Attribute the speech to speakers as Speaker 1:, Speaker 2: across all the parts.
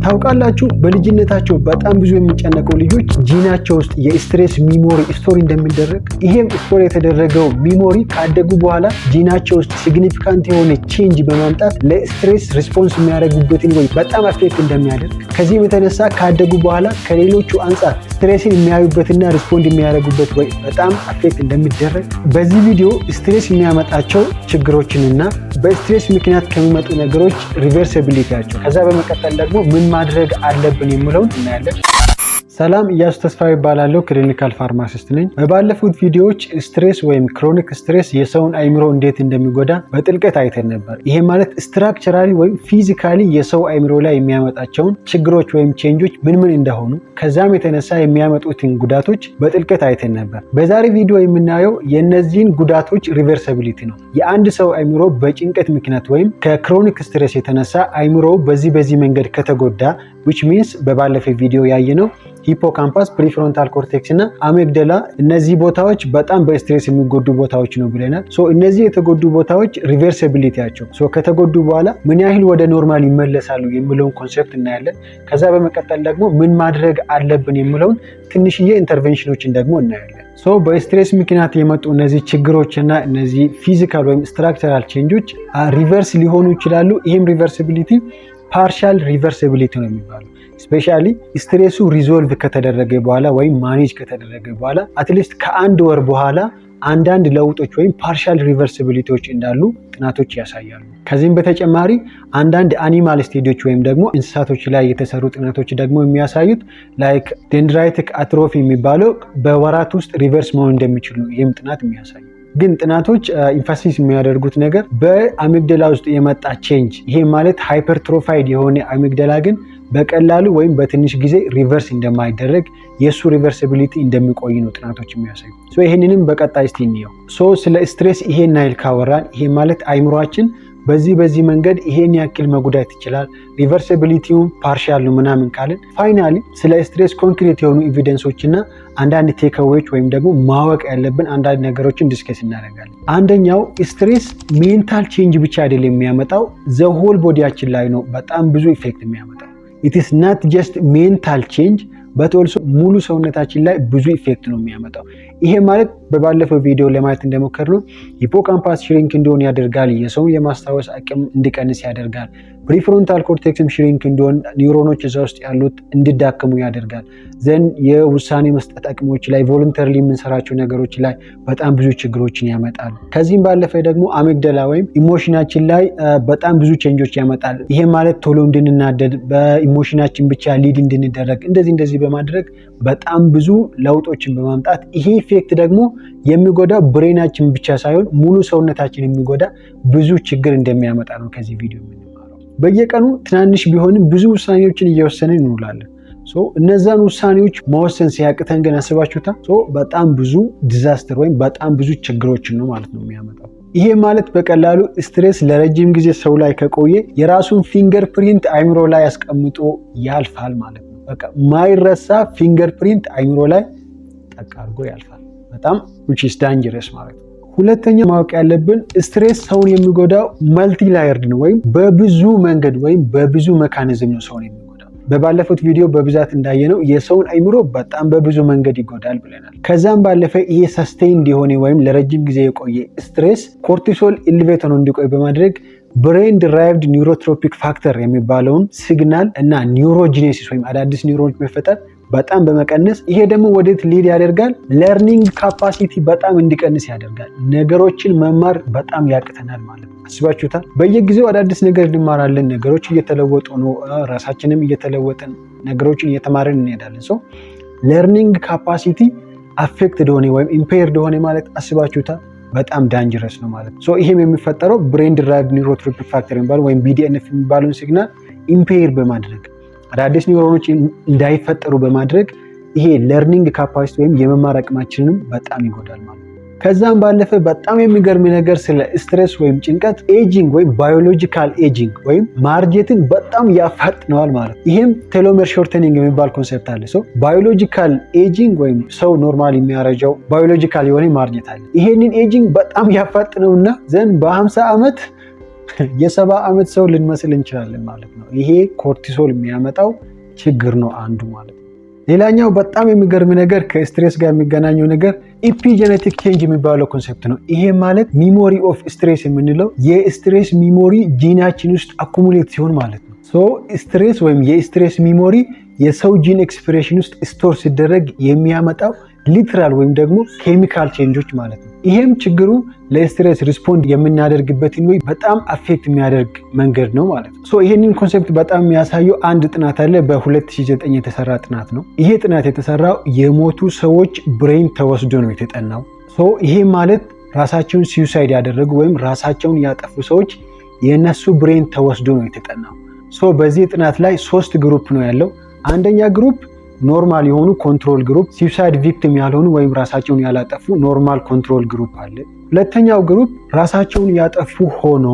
Speaker 1: ታውቃላችሁ፣ በልጅነታቸው በጣም ብዙ የሚጨነቁ ልጆች ጂናቸው ውስጥ የ stress memory store እንደሚደረግ፣ ይሄም store የተደረገው memory ካደጉ በኋላ ጂናቸው ውስጥ significant የሆነ change በማምጣት ለ stress response የሚያደርጉበትን way በጣም affect እንደሚያደርግ፣ ከዚህም የተነሳ ካደጉ በኋላ ከሌሎቹ አንጻር stress ን የሚያዩበትና respond የሚያደርጉበት way በጣም affect እንደሚደረግ። በዚህ ቪዲዮ stress የሚያመጣቸው ችግሮችንና በ stress ምክንያት ከሚመጡ ነገሮች reversibility ያቸው፣ ከዛ በመቀጠል ደግሞ ምን ማድረግ አለብን የሚለውን እናያለን። ሰላም፣ እያሱ ተስፋዬ እባላለሁ። Clinical pharmacist ነኝ። በባለፉት ቪዲዮዎች stress ወይም chronic stress የሰውን አይምሮ እንዴት እንደሚጎዳ በጥልቀት አይተን ነበር። ይሄ ማለት structurally ወይም physically የሰው አይምሮ ላይ የሚያመጣቸውን ችግሮች ወይም change ኦች ምን ምን እንደሆኑ፣ ከዛም የተነሳ የሚያመጡትን ጉዳቶች በጥልቀት አይተን ነበር። በዛሬ ቪዲዮ የምናየው የእነዚህን ጉዳቶች reversibility ነው። የአንድ ሰው አይምሮ በጭንቀት ምክንያት ወይም ከ chronic stress የተነሳ አይምሮ በዚህ በዚህ መንገድ ከተጎዳ፣ which means በባለፈ ቪዲዮ ያየነው hippocampus፣ prefrontal cortex እና amygdala፣ እነዚህ ቦታዎች በጣም በ stress የሚጎዱ ቦታዎች ነው ብለናል። So እነዚህ የተጎዱ ቦታዎች reversibility ያቸው፣ so ከተጎዱ በኋላ ምን ያህል ወደ normal ይመለሳሉ የሚለውን concept እናያለን። ከዛ በመቀጠል ደግሞ ምን ማድረግ አለብን የሚለውን ትንሽዬ intervention ኦችን ደግሞ እናያለን። So በ stress ምክንያት የመጡ እነዚህ ችግሮች እና እነዚህ physical ወይም structural change ኦች reverse ሊሆኑ ይችላሉ። ይህም reversibility partial reversibility ነው የሚባለው። Especially stress ኡ resolve ከተደረገ በኋላ ወይም manage ከተደረገ በኋላ at least ከአንድ ወር በኋላ አንዳንድ ለውጦች ወይም partial reversibility ዎች እንዳሉ ጥናቶች ያሳያሉ። ከዚህም በተጨማሪ አንዳንድ animal study ዎች ወይም ደግሞ እንስሳቶች ላይ የተሰሩ ጥናቶች ደግሞ የሚያሳዩት like dendritic atrophy የሚባለው በወራት ውስጥ reverse መሆን እንደሚችሉ ነው ይህም ጥናት የሚያሳየው። ግን ጥናቶች emphasis የሚያደርጉት ነገር በ amygdala ውስጥ የመጣ change፣ ይሄ ማለት hypertrophied የሆነ amygdala ግን በቀላሉ ወይም በትንሽ ጊዜ reverse እንደማይደረግ፣ የእሱ reversibility እንደሚቆይ ነው ጥናቶች የሚያሳዩ። ይህንንም በቀጣይ እስቲ እንየው። So ስለ stress ይሄን ያህል ካወራን፣ ይሄ ማለት አይምሯችን በዚህ በዚህ መንገድ ይሄን ያክል መጉዳት ይችላል፣ reversibility ውን partial ነው ምናምን ካልን፣ finally ስለ stress concrete የሆኑ evidence ኦች እና አንዳንድ takeaway ዎች ወይም ደግሞ ማወቅ ያለብን አንዳንድ ነገሮችን discuss እናደርጋለን። አንደኛው stress mental change ብቻ አይደለም የሚያመጣው፣ the whole body ያችን ላይ ነው በጣም ብዙ effect የሚያመጣው። It's not just mental change but also ሙሉ ሰውነታችን ላይ ብዙ effect ነው የሚያመጣው። ይሄ ማለት በባለፈው ቪዲዮ ለማየት እንደሞከርነው hippocampus shrink እንዲሆን ያደርጋል። የሰውን የማስታወስ አቅም እንዲቀንስ ያደርጋል። Prefrontal cortex ም shrink እንዲሆን፣ ኒውሮኖች እዛ ውስጥ ያሉት እንዲዳከሙ ያደርጋል። Then የውሳኔ መስጠት አቅሞች ላይ፣ voluntarily የምንሰራቸው ነገሮች ላይ በጣም ብዙ ችግሮችን ያመጣል። ከዚህም ባለፈ ደግሞ amygdala ወይም emotion ኣችን ላይ በጣም ብዙ change ኦች ያመጣል። ይሄ ማለት ቶሎ እንድንናደድ፣ በ emotion ኣችን ብቻ lead እንድንደረግ፣ እንደዚህ እንደዚህ በማድረግ በጣም ብዙ ለውጦችን በማምጣት፣ ይሄ effect ደግሞ የሚጎዳው brain ኣችን ብቻ ሳይሆን ሙሉ ሰውነታችን የሚጎዳ ብዙ ችግር እንደሚያመጣ ነው ከዚህ ቪዲዮ የምንማረው። በየቀኑ ትናንሽ ቢሆንም ብዙ ውሳኔዎችን እየወሰንን እንውላለን። እነዛን ውሳኔዎች መወሰን ሲያቅተን ግን አስባችሁታል? በጣም ብዙ disaster ወይም በጣም ብዙ ችግሮችን ነው ማለት ነው የሚያመጣው። ይሄ ማለት በቀላሉ stress ለረጅም ጊዜ ሰው ላይ ከቆየ የራሱን fingerprint አይምሮ ላይ አስቀምጦ ያልፋል ማለት ነው። በቃ ማይረሳ fingerprint አይምሮ ላይ ጠቅ አድርጎ ያልፋል። በጣም which is dangerous ማለት ነው። ሁለተኛ ማወቅ ያለብን stress ሰውን የሚጎዳው multi layered ነው፣ ወይም በብዙ መንገድ ወይም በብዙ mechanism ነው ሰውን የሚጎዳው። በባለፉት ቪዲዮ በብዛት እንዳየነው የሰውን አይምሮ በጣም በብዙ መንገድ ይጎዳል ብለናል። ከዛም ባለፈ ይሄ sustained የሆነ ወይም ለረጅም ጊዜ የቆየ stress cortisol elevate ሆኖ እንዲቆይ በማድረግ brain derived neurotrophic factor የሚባለውን signal እና neurogenesis ወይም አዳዲስ ኒውሮኖች መፈጠር በጣም በመቀነስ፣ ይሄ ደግሞ ወዴት lead ያደርጋል? Learning capacity በጣም እንዲቀንስ ያደርጋል። ነገሮችን መማር በጣም ያቅተናል ማለት ነው። አስባችሁታል? በየጊዜው አዳዲስ ነገር እንማራለን። ነገሮች እየተለወጡ ነው። ራሳችንም እየተለወጥን ነገሮችን እየተማርን እንሄዳለን። So learning capacity affected ሆነ ወይም impaired ሆነ ማለት አስባችሁታል? በጣም dangerous ነው ማለት ነው። ይሄም የሚፈጠረው brain derived neurotrophic factor የሚባለው ወይም BDNF የሚባለውን signal impair በማድረግ፣ አዳዲስ ኒውሮኖች እንዳይፈጠሩ በማድረግ ይሄ learning capacity ወይም የመማር አቅማችንንም በጣም ይጎዳል ማለት ነው። ከዛም ባለፈ በጣም የሚገርም ነገር ስለ stress ወይም ጭንቀት aging ወይም biological aging ወይም ማርጀትን በጣም ያፋጥነዋል ማለት ነው። ይሄም telomere shortening የሚባል concept አለ። So biological aging ወይም ሰው normal የሚያረጀው biological የሆነ ማርጀት አለ። ይሄንን aging በጣም ያፋጥነውና then በ50 ዓመት የ70 ዓመት ሰው ልንመስል እንችላለን ማለት ነው። ይሄ cortisol የሚያመጣው ችግር ነው አንዱ ማለት ነው። ሌላኛው በጣም የሚገርም ነገር ከ stress ጋር የሚገናኘው ነገር epigenetic change የሚባለው concept ነው። ይሄ ማለት memory of stress የምንለው የ stress memory ጂናችን ውስጥ accumulate ሲሆን ማለት ነው። So stress ወይም የ stress memory የሰው gene expression ውስጥ store ሲደረግ የሚያመጣው literal ወይም ደግሞ chemical change ኦች ማለት ነው። ይሄም ችግሩ ለ stress respond የምናደርግበትን way በጣም affect የሚያደርግ መንገድ ነው ማለት ነው። So ይሄንን concept በጣም የሚያሳየው አንድ ጥናት አለ። በ2009 የተሰራ ጥናት ነው። ይሄ ጥናት የተሰራው የሞቱ ሰዎች brain ተወስዶ ነው የተጠናው። So ይሄ ማለት ራሳቸውን suicide ያደረጉ ወይም ራሳቸውን ያጠፉ ሰዎች የእነሱ brain ተወስዶ ነው የተጠናው። So በዚህ ጥናት ላይ ሶስት group ነው ያለው። አንደኛ group normal የሆኑ control group፣ suicide victim ያልሆኑ ወይም ራሳቸውን ያላጠፉ normal control group አለ። ሁለተኛው group ራሳቸውን ያጠፉ ሆኖ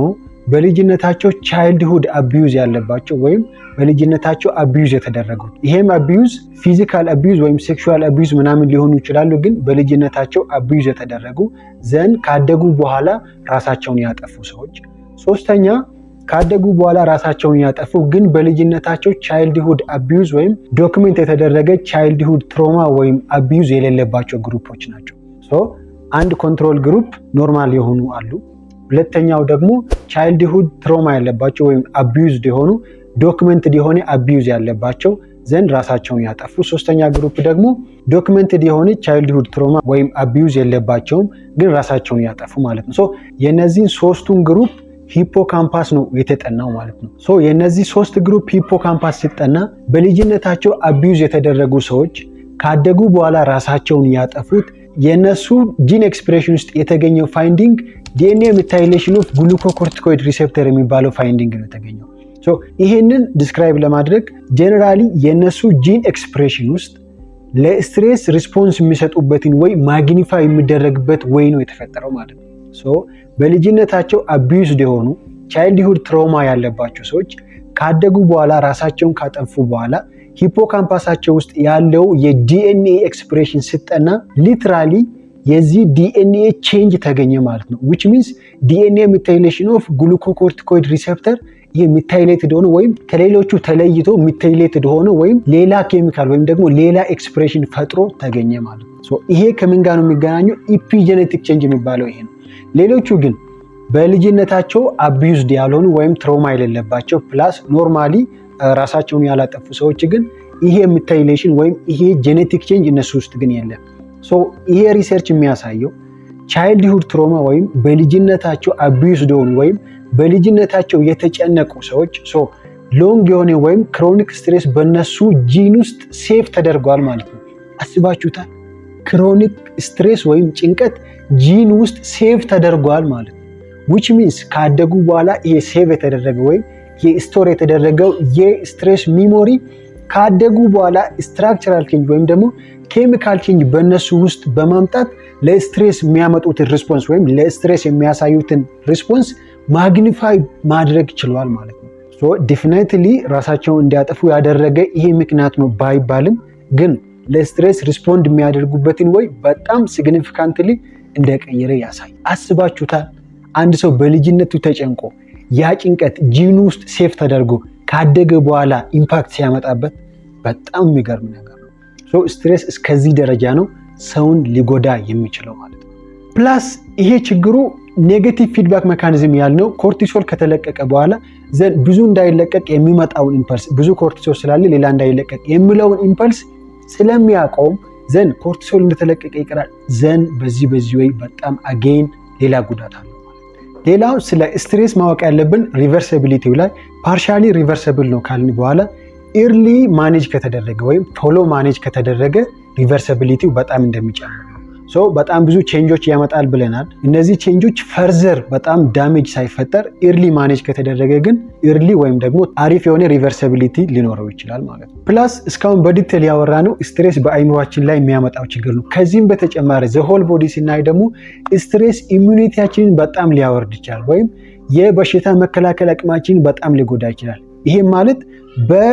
Speaker 1: በልጅነታቸው childhood abuse ያለባቸው ወይም በልጅነታቸው abuse የተደረጉት፣ ይሄም abuse physical abuse ወይም sexual abuse ምናምን ሊሆኑ ይችላሉ። ግን በልጅነታቸው abuse የተደረጉ then ካደጉ በኋላ ራሳቸውን ያጠፉ ሰዎች። ሶስተኛ ካደጉ በኋላ ራሳቸውን ያጠፉ ግን በልጅነታቸው childhood abuse ወይም document የተደረገ childhood trauma ወይም abuse የሌለባቸው group ኦች ናቸው። So አንድ control group normal የሆኑ አሉ። ሁለተኛው ደግሞ childhood trauma ያለባቸው ወይም abused የሆኑ፣ documented የሆነ abuse ያለባቸው then ራሳቸውን ያጠፉ። ሶስተኛ group ደግሞ documented የሆነ childhood trauma ወይም abuse የለባቸውም ግን ራሳቸውን ያጠፉ ማለት ነው። So የነዚህን ሶስቱን group hippocampus ነው የተጠናው ማለት ነው። So የነዚህ ሶስት group hippocampus ሲጠና በልጅነታቸው abuse የተደረጉ ሰዎች ካደጉ በኋላ ራሳቸውን ያጠፉት የነሱ gene expression ውስጥ የተገኘው finding DNA methylation of glucocorticoid receptor የሚባለው finding ነው የተገኘው። ይሄንን describe ለማድረግ generally የነሱ gene expression ውስጥ ለ stress response የሚሰጡበትን way magnify የሚደረግበት way ነው የተፈጠረው ማለት ነው። በልጅነታቸው abused የሆኑ፣ childhood trauma ያለባቸው ሰዎች ካደጉ በኋላ ራሳቸውን ካጠፉ በኋላ hippocampus ኣቸው ውስጥ ያለው የ DNA expression ሲጠና literally የዚህ DNA change ተገኘ ማለት ነው። Which means DNA methylation of glucocorticoid receptor ይህ methylated ሆኖ ወይም ከሌሎቹ ተለይቶ methylated ሆኖ ወይም ሌላ ኬሚካል ወይም ደግሞ ሌላ expression ፈጥሮ ተገኘ ማለት ነው። ይሄ ከምን ጋር ነው የሚገናኘው? Epigenetic change የሚባለው ይሄ ነው። ሌሎቹ ግን በልጅነታቸው abused ያልሆኑ ወይም trauma የሌለባቸው plus normally ራሳቸውን ያላጠፉ ሰዎች ግን ይሄ methylation ወይም ይሄ genetic change እነሱ ውስጥ ግን የለም። So ይሄ research የሚያሳየው childhood trauma ወይም በልጅነታቸው abused የሆኑ ወይም በልጅነታቸው የተጨነቁ ሰዎች long የሆነ ወይም chronic stress በእነሱ ጂን ውስጥ save ተደርጓል ማለት ነው። አስባችሁታል? Chronic stress ወይም ጭንቀት ጂን ውስጥ save ተደርጓል ማለት ነው። Which means ካደጉ በኋላ ይሄ save የተደረገ ወይም ይሄ store የተደረገው የ stress memory ካደጉ በኋላ structural change ወይም ደግሞ chemical change በእነሱ ውስጥ በማምጣት ለ stress የሚያመጡትን response ወይም ለ stress የሚያሳዩትን response magnify ማድረግ ችሏል ማለት ነው። Definitely ራሳቸውን እንዲያጠፉ ያደረገ ይሄ ምክንያት ነው ባይባልም ግን ለ stress respond የሚያደርጉበትን way በጣም significantly እንደቀየረ ያሳያል። አስባችሁታል? አንድ ሰው በልጅነቱ ተጨንቆ ያ ጭንቀት ጂኑ ውስጥ save ተደርጎ ካደገ በኋላ impact ሲያመጣበት በጣም የሚገርም ነገር ነው። Stress እስከዚህ ደረጃ ነው ሰውን ሊጎዳ የሚችለው ማለት ነው። Plus ይሄ ችግሩ negative feedback mechanism ያልነው cortisol ከተለቀቀ በኋላ then ብዙ እንዳይለቀቅ የሚመጣውን impulse፣ ብዙ cortisol ስላለ ሌላ እንዳይለቀቅ የሚለውን impulse ስለሚያቆም then cortisol እንደተለቀቀ ይቀራል። Then በዚህ way በጣም again ሌላ ጉዳት አለው። ሌላው ስለ stress ማወቅ ያለብን reversibility ው ላይ partially reversible ነው ካልን በኋላ early manage ከተደረገ ወይም ቶሎ manage ከተደረገ reversibility ው በጣም እንደሚጨምር ነው። So በጣም ብዙ change ኦች ያመጣል ብለናል። እነዚህ change ኦች further በጣም damage ሳይፈጠር early manage ከተደረገ ግን early ወይም ደግሞ አሪፍ የሆነ reversibility ሊኖረው ይችላል ማለት ነው። Plus እስካሁን በ detail ያወራነው stress በአይምሯችን ላይ የሚያመጣው ችግር ነው። ከዚህም በተጨማሪ the whole body ስናይ ደግሞ stress immunity ያችንን በጣም ሊያወርድ ይችላል ወይም የበሽታ መከላከል አቅማችንን በጣም ሊጎዳ ይችላል። ይሄም ማለት በ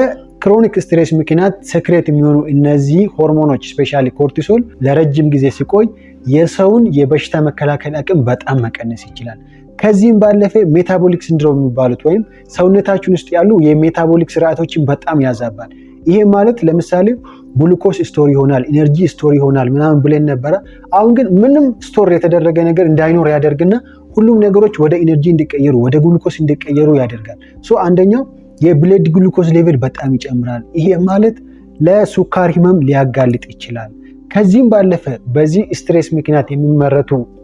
Speaker 1: chronic stress ምክንያት secrete የሚሆኑ እነዚህ ሆርሞኖች especially cortisol ለረጅም ጊዜ ሲቆይ የሰውን የበሽታ መከላከል አቅም በጣም መቀነስ ይችላል። ከዚህም ባለፈ metabolic syndrome የሚባሉት ወይም ሰውነታችን ውስጥ ያሉ የ metabolic ስርዓቶችን በጣም ያዛባል። ይሄ ማለት ለምሳሌ glucose store ይሆናል፣ energy store ይሆናል ምናምን ብለን ነበረ። አሁን ግን ምንም store የተደረገ ነገር እንዳይኖር ያደርግና ሁሉም ነገሮች ወደ energy እንዲቀየሩ፣ ወደ ግሉኮስ እንዲቀየሩ ያደርጋል። So አንደኛው የ blood glucose level በጣም ይጨምራል። ይሄ ማለት ለስኳር ህመም ሊያጋልጥ ይችላል። ከዚህም ባለፈ በዚህ stress ምክንያት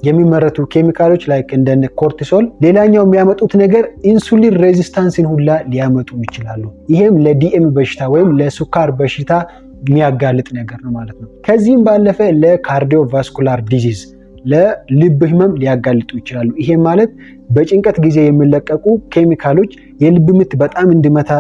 Speaker 1: የሚመረቱ ኬሚካሎች like እንደነ cortisol ሌላኛው የሚያመጡት ነገር insulin resistance ን ሁላ ሊያመጡ ይችላሉ። ይሄም ለ DM በሽታ ወይም ለስኳር በሽታ የሚያጋልጥ ነገር ነው ማለት ነው። ከዚህም ባለፈ ለ cardiovascular disease፣ ለልብ ህመም ሊያጋልጡ ይችላሉ። ይሄ ማለት በጭንቀት ጊዜ የሚለቀቁ ኬሚካሎች የልብ ምት በጣም እንዲመታ፣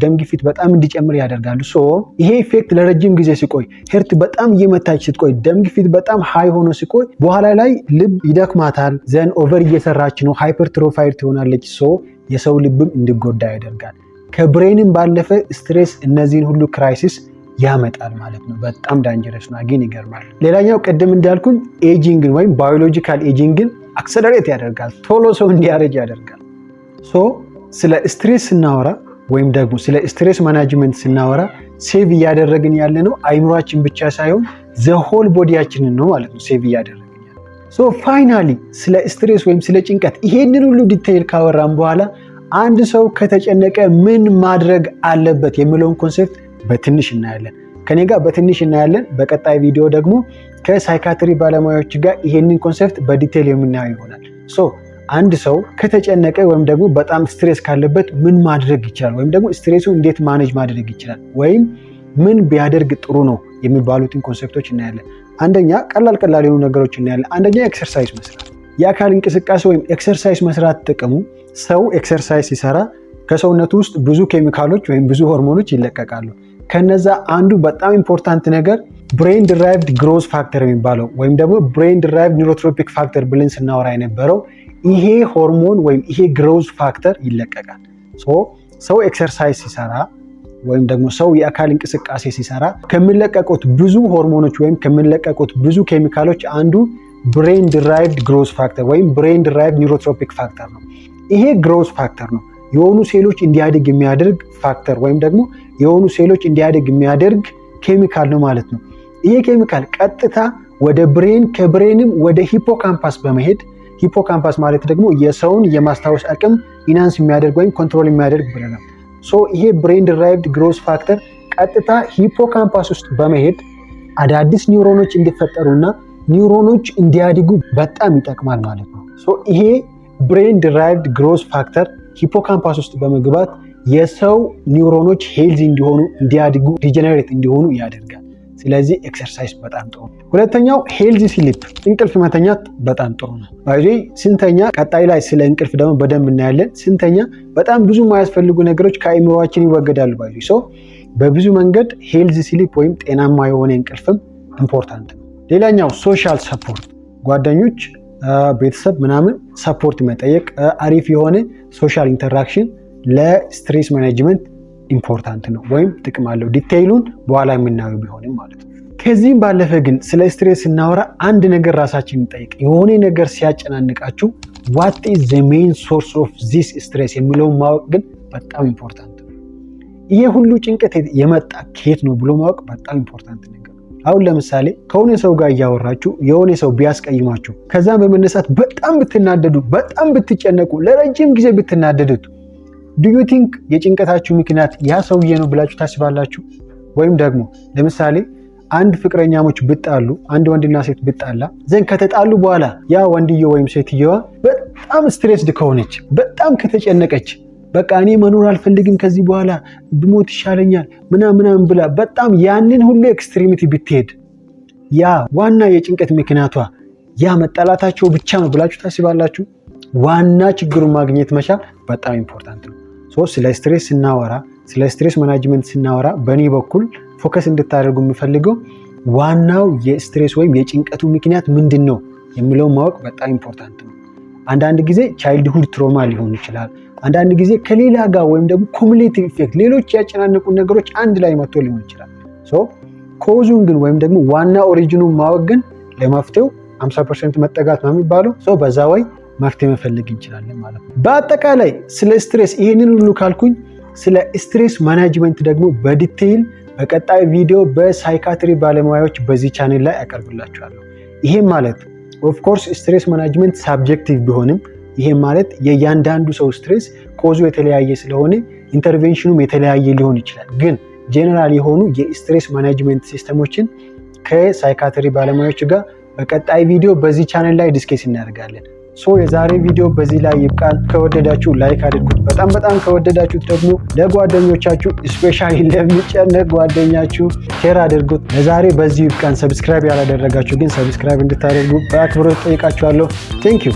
Speaker 1: ደም ግፊት በጣም እንዲጨምር ያደርጋሉ። So ይሄ effect ለረጅም ጊዜ ሲቆይ፣ heart በጣም እየመታች ስትቆይ፣ ደም ግፊት በጣም high ሆኖ ሲቆይ በኋላ ላይ ልብ ይደክማታል። Then over እየሰራች ነው፣ hypertrophied ትሆናለች። So የሰው ልብም እንዲጎዳ ያደርጋል። ከ brain ም ባለፈ stress እነዚህን ሁሉ crisis ያመጣል ማለት ነው። በጣም dangerous ነው። Again ይገርማል። ሌላኛው ቅድም እንዳልኩኝ aging ን ወይም biological aging ን accelerate ያደርጋል። ቶሎ ሰው እንዲያረጅ ያደርጋል። So ስለ stress ስናወራ ወይም ደግሞ ስለ stress management ስናወራ save እያደረግን ያለነው አይምሯችን ብቻ ሳይሆን the whole body ያችንን ነው ማለት ነው save እያደረግን ያለ። So finally ስለ stress ወይም ስለ ጭንቀት ይሄንን ሁሉ detail ካወራን በኋላ አንድ ሰው ከተጨነቀ ምን ማድረግ አለበት የሚለውን concept በትንሽ እናያለን። ከኔ ጋር በትንሽ እናያለን። በቀጣይ ቪዲዮ ደግሞ ከ psychiatry ባለሙያዎች ጋር ይሄንን concept በ detail የምናየው ይሆናል። So አንድ ሰው ከተጨነቀ ወይም ደግሞ በጣም stress ካለበት ምን ማድረግ ይችላል፣ ወይም ደግሞ stress ኡ እንዴት manage ማድረግ ይችላል፣ ወይም ምን ቢያደርግ ጥሩ ነው የሚባሉትን concept ኦች እናያለን። አንደኛ ቀላል ቀላል የሆኑ ነገሮች እናያለን። አንደኛ exercise መስራት፣ የአካል እንቅስቃሴ ወይም exercise መስራት ጥቅሙ ሰው exercise ሲሰራ ከሰውነቱ ውስጥ ብዙ ኬሚካሎች ወይም ብዙ ሆርሞኖች ይለቀቃሉ። ከነዛ አንዱ በጣም important ነገር brain derived growth factor የሚባለው ወይም ደግሞ brain derived neurotrophic factor ብለን ስናወራ የነበረው ይሄ ሆርሞን ወይም ይሄ growth factor ይለቀቃል። ሰው exercise ሲሰራ ወይም ደግሞ ሰው የአካል እንቅስቃሴ ሲሰራ ከሚለቀቁት ብዙ ሆርሞኖች ወይም ከሚለቀቁት ብዙ ኬሚካሎች አንዱ brain derived growth factor ወይም brain derived neurotrophic factor ነው። ይሄ growth factor ነው የሆኑ ሴሎች እንዲያድግ የሚያደርግ factor ወይም ደግሞ የሆኑ ሴሎች እንዲያድግ የሚያደርግ ኬሚካል ነው ማለት ነው። ይሄ ኬሚካል ቀጥታ ወደ brain፣ ከ brain ም ወደ hippocampus በመሄድ፣ hippocampus ማለት ደግሞ የሰውን የማስታወስ አቅም enhance የሚያደርግ ወይም control የሚያደርግ ብለናል። So ይሄ brain derived growth factor ቀጥታ hippocampus ውስጥ በመሄድ አዳዲስ ኒውሮኖች እንዲፈጠሩና ኒውሮኖች እንዲያድጉ በጣም ይጠቅማል ማለት ነው። So ይሄ brain derived growth factor hippocampus ውስጥ በመግባት የሰው ኒውሮኖች healthy እንዲሆኑ፣ እንዲያድጉ፣ regenerate እንዲሆኑ ያደርጋል። ስለዚህ exercise በጣም ጥሩ ነው። ሁለተኛው healthy sleep፣ እንቅልፍ መተኛት በጣም ጥሩ ነው። By the way ስንተኛ፣ ቀጣይ ላይ ስለ እንቅልፍ ደግሞ በደንብ እናያለን። ስንተኛ በጣም ብዙ የማያስፈልጉ ነገሮች ከአይምሯችን ይወገዳሉ። By the way so በብዙ መንገድ healthy sleep ወይም ጤናማ የሆነ እንቅልፍም important ነው። ሌላኛው social support፣ ጓደኞች፣ ቤተሰብ ምናምን support መጠየቅ፣ አሪፍ የሆነ social interaction ለ stress management important ነው ወይም ጥቅም አለው። Detail ኡን በኋላ የምናየው ቢሆንም ማለት ነው። ከዚህም ባለፈ ግን ስለ stress ስናወራ አንድ ነገር ራሳችንን እንጠይቅ። የሆነ ነገር ሲያጨናንቃችሁ what is the main source of this stress የሚለውን ማወቅ ግን በጣም important ነው። ይሄ ሁሉ ጭንቀት የመጣ ከየት ነው ብሎ ማወቅ በጣም important ነገር ነው። አሁን ለምሳሌ ከሆነ ሰው ጋር እያወራችሁ የሆነ ሰው ቢያስቀይማችሁ፣ ከዛም በመነሳት በጣም ብትናደዱ፣ በጣም ብትጨነቁ፣ ለረጅም ጊዜ ብትናደዱት do you think የጭንቀታችሁ ምክንያት ያ ሰውዬ ነው ብላችሁ ታስባላችሁ? ወይም ደግሞ ለምሳሌ አንድ ፍቅረኛሞች ቢጣሉ፣ አንድ ወንድና ሴት ቢጣላ፣ then ከተጣሉ በኋላ ያ ወንድየው ወይም ሴትየዋ በጣም stressed ከሆነች፣ በጣም ከተጨነቀች፣ በቃ እኔ መኖር አልፈልግም ከዚህ በኋላ፣ ብሞት ይሻለኛል ምናምን ምናምን ብላ በጣም ያንን ሁሉ extremity ብትሄድ ያ ዋና የጭንቀት ምክንያቷ ያ መጣላታቸው ብቻ ነው ብላችሁ ታስባላችሁ? ዋና ችግሩን ማግኘት መቻል በጣም important ነው። ስለ stress ስናወራ፣ ስለ stress management ስናወራ በእኔ በኩል focus እንድታደርጉ የምፈልገው ዋናው የ stress ወይም የጭንቀቱ ምክንያት ምንድን ነው የሚለውን ማወቅ በጣም important ነው። አንዳንድ ጊዜ childhood trauma ሊሆን ይችላል። አንዳንድ ጊዜ ከሌላ ጋር ወይም ደግሞ cumulative effect፣ ሌሎች ያጨናነቁ ነገሮች አንድ ላይ መጥቶ ሊሆን ይችላል። Cause ኡን ግን ወይም ደግሞ ዋና ኦሪጂኑን ማወቅ ግን ለመፍትሄው 50% መጠጋት ነው የሚባለው። በዛ way መፍትሄ መፈለግ እንችላለን ማለት ነው። በአጠቃላይ ስለ stress ይህንን ሁሉ ካልኩኝ፣ ስለ stress management ደግሞ በ detail በቀጣይ ቪዲዮ በ psychiatry ባለሙያዎች በዚህ ቻኔል ላይ አቀርብላችኋለሁ። ይሄም ማለት of course stress management subjective ቢሆንም፣ ይሄም ማለት የእያንዳንዱ ሰው stress cause ኡ የተለያየ ስለሆነ intervention ኑም የተለያየ ሊሆን ይችላል። ግን ጄኔራል የሆኑ የ stress management system ኦችን ከ psychiatry ባለሙያዎች ጋር በቀጣይ ቪዲዮ በዚህ ቻኔል ላይ discuss እናደርጋለን። So የዛሬ ቪዲዮ በዚህ ላይ ይብቃል። ከወደዳችሁ like አድርጉት። በጣም በጣም ከወደዳችሁት ደግሞ ለጓደኞቻችሁ፣ especially ለሚጨነቅ ጓደኛችሁ share አድርጉት። ለዛሬ በዚሁ ይብቃን። Subscribe ያላደረጋችሁ ግን subscribe እንድታደርጉ በአክብሮት ጠይቃችኋለሁ። Thank you.